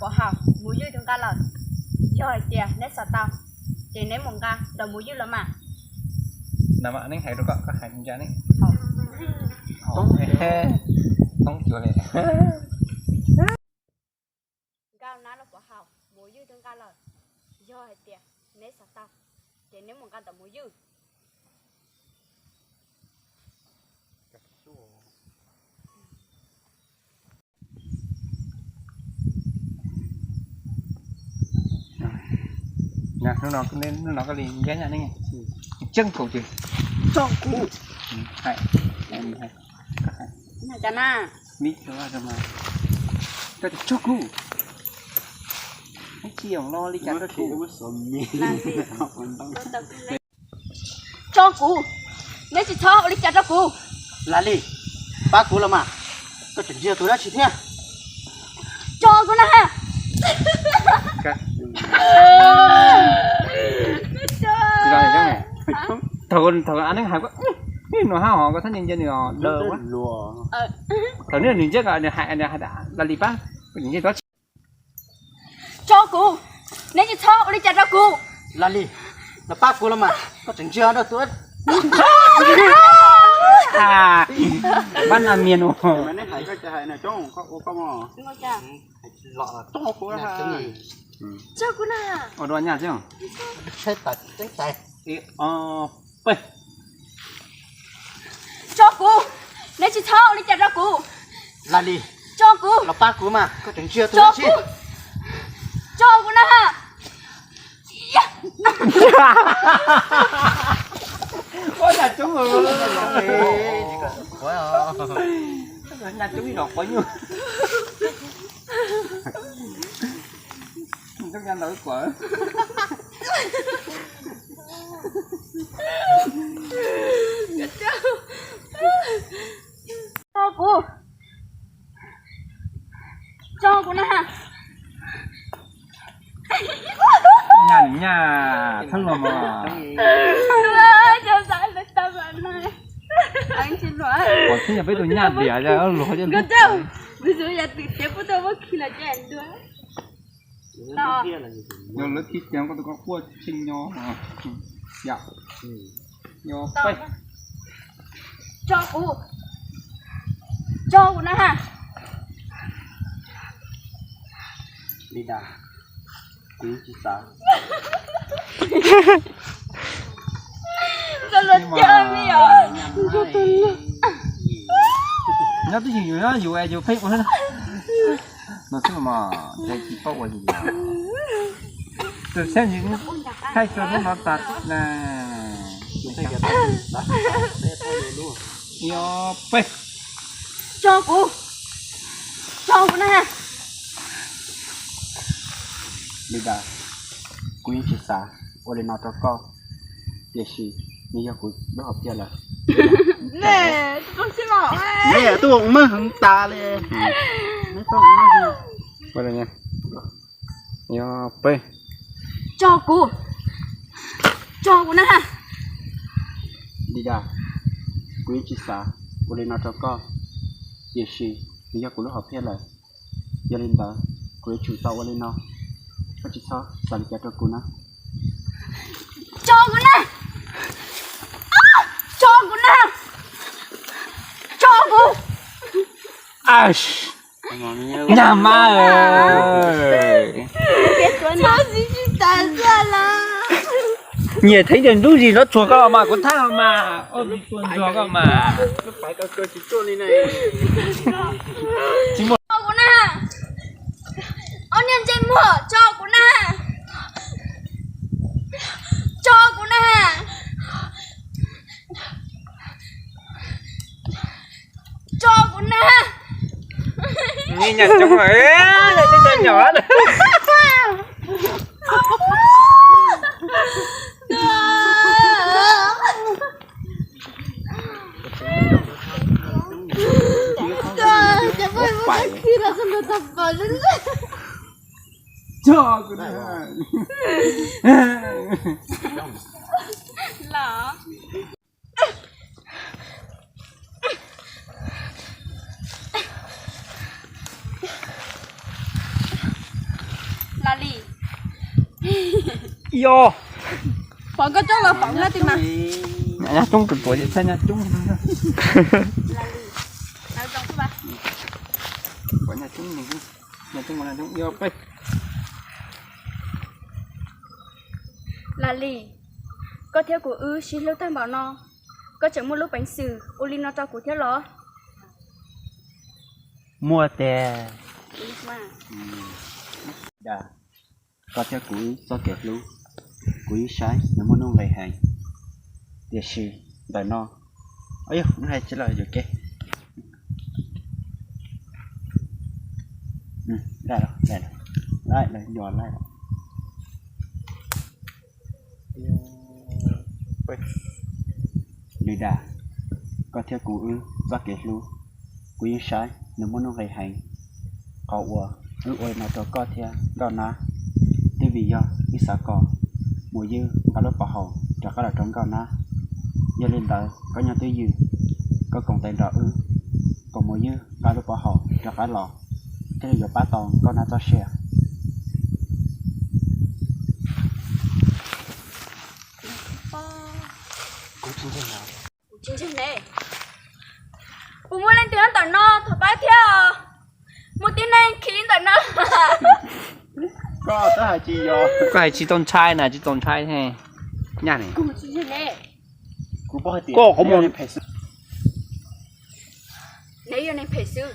Pov Haum, Mus Ywj twb nqa lawm. Yog hais tias neb xav tau, ces neb mus nqa ntawm Mus Ywj los mas. No mas neb hais rau koj, koj hais li cas ne? Toob cuag li. Nkauj Nab los Pov Haum, Mus Ywj twb nqa lawm. Yog hais tias neb xav tau, ces neb mus nqa ntawm Mus Ywj. Hnub no, hnub no koj li ncaj nyob ne, tseeb kaum ces tso kuv. Hais, hais, koj tso kuv. Tsis yog lo li cas rau kuv. Tso kuv, neb tsis txhob ua li cas rau kuv. Lam Lis, pab kuv los mas, koj tseem ntsia tus dab tsi thiab? Tso kuv na ha. Thaum, thaum a neeb hais, nws hab hos koj txhob ntsia ntsia nws os, daws. Thaum nws ntsia koj, nws hais, Lam Lis pab, koj tseem ntsia tus dab tsi? Tso kuv, neb tsis txhob ua li cas rau kuv. Lam Lis, los pab kuv los mas, koj tseem ntsia rau tus. Pab na mias nua. Tso kuv na. Ua dua nyaj xwb. Peb. Tso kuv, neb tsis txhob ua li cas rau kuv. Lam Lis, tso kuv, los pab kuv mas, koj tseem ntsia tus dab tsi? Tso kuv na ha. Ua nyaj coob, nyaj coob ib los quav nyuj. Coob nyaj ntau ib kuam. Tso kuv, tso kuv na. Nyaj, nyaj txhob los mas. Pom tib yog peb tus nyaj diam luag. Yog lawv khi tias koj tus koj quaj tseem nyob. Yog peb. Tso kuv, tso kuv na ha. Li das, kuv yeej tsis xav. Nyob twb yus nyob yus es yus pheej ua no xwb mas, tsis paub ua li. Tus saib thaij txog hnub no tas na. Yog peb. Tso kuv, tso kuv na. Li das, kuv yeej tsis xav ua li no rau koj, tiam sis nws yog kuv lub hom phiaj lawm. Neb tuaj ua maj heev tas li. Yog peb. Tso kuv, tso kuv na. Li das, kuv yeej tsis xav ua li no rau koj, tiam sis nws yog kuv lub hom phiaj lawm. Yog li ntawd, kuv yuav tsum tau ua li no. Koj tsis txhob xav li cas rau kuv na. Tso kuv na, tso kuv na, tso kuv. Nyaj mas, nyiam theeb ces ntub zis no tsuag koj los mas, kuv thab los mas, ua tsuag ntsuag koj mas. Tso kuv na, ob niag ntsej muag, tso kuv na, tso kuv na. Tso kuv na. Nyaj coob, nyaj nyom. Tso kuv na. Li. Yo. Pom koj coj los pom na ti mas. Nyab coob tus tuav txhaj nyab coob. Pom nyab coob, nyab coob, nyab coob, yo peb. Lam Lis, koj thiab kuv wb sib hlub tag npaum no, koj tseem muaj lub peev xwm ua li no rau kuv thiab los? Muaj tiag. Koj thiab kuv wb txoj kev hlub, kuv yeej saib nws muaj nuj nqis heev. Tiam sis ntawm no, yog hais tsis los yuam kev. Laij los, laij los, laij los, yog laij los. Li das, koj thiab kuv wb txoj kev hlub, kuv yeej saib nws muaj nuj nqis heev. Qhov uas wb ua li no rau koj thiab Nkauj Nab, twb vim yog wb xav kom Muas Ywg nqa lub pov haum rov qab los rau Nkauj Nab. Yog li ntawd koj nyob twj ywm, koj koom tes nrog wb, kom Muas Ywg nqa lub pov haum rov qab los, thiaj li yuav pab tau Nkauj Nab txoj sia. Kuv tsis ntseeg ne. Puas muaj leej twg ntawm no, thov pab thiab os. Muaj tib neeg khi ntawm no. Koj hais tsis tau ntshai na, tsis tau ntshai. Nyaj ne. Kuv tsis ntseeg ne. Kuv paub hais tias koj qhov muag phem xwb. Neb yog neeg phem xwb,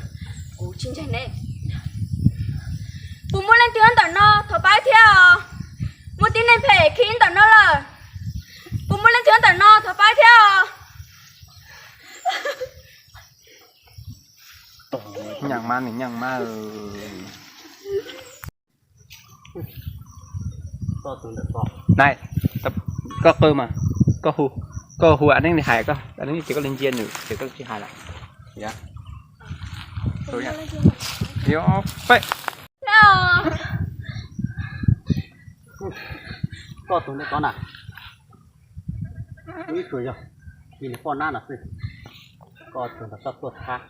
kuv tsis ntseeg neb. Puas muaj leej twg ntawm no, thov pab thiab os. Muaj tib neeg phem khi ntawm no lawm. Puas muaj leej twg ntawm no, thov pab thiab os. Nyeej mas, nyeej mas. Nai, koj qw mas, koj hu, koj hu a neeb li hais koj, a neeb ces koj li ntsia nws ces koj tsis hais lawm. Peb. Koj tus ntawm ko na, ib tug yog, ib nws poj nab no xwb. Koj tus ntawm koj tuaj thab,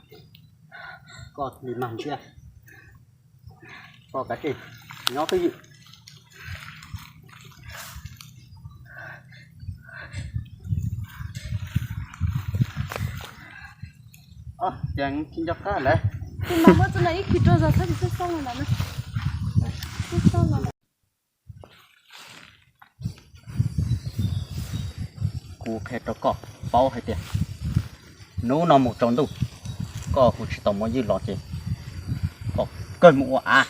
koj li mag ntxiab. Koj kav tsij nyob twj ywm. Ces tsis nco qab lawm. Tus no muab tus no ib khi rau zog thiab tus xub xoob los ntawd. Xub xoob los. Kuv qhia rau koj paub hais tias hnub no mus tsaus ntuj, koj hu tsis tau Muas Ywg los ces koj kawg mus ua av.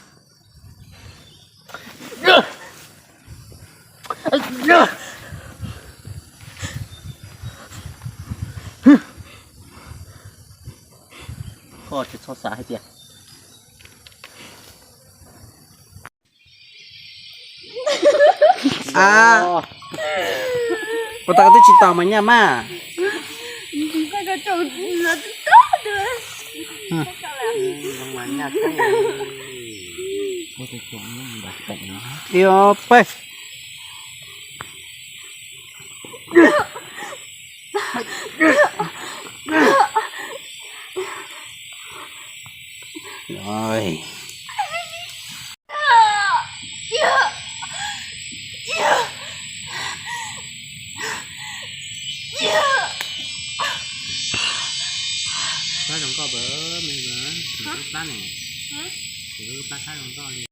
Koj tsis txhob xav hais tias A, puas tas twb tsis tau mas nyaj mas. Io peb. Rồi. Plab zoo nkauj bawm, me bawm, plab ne, plab zoo nkauj li.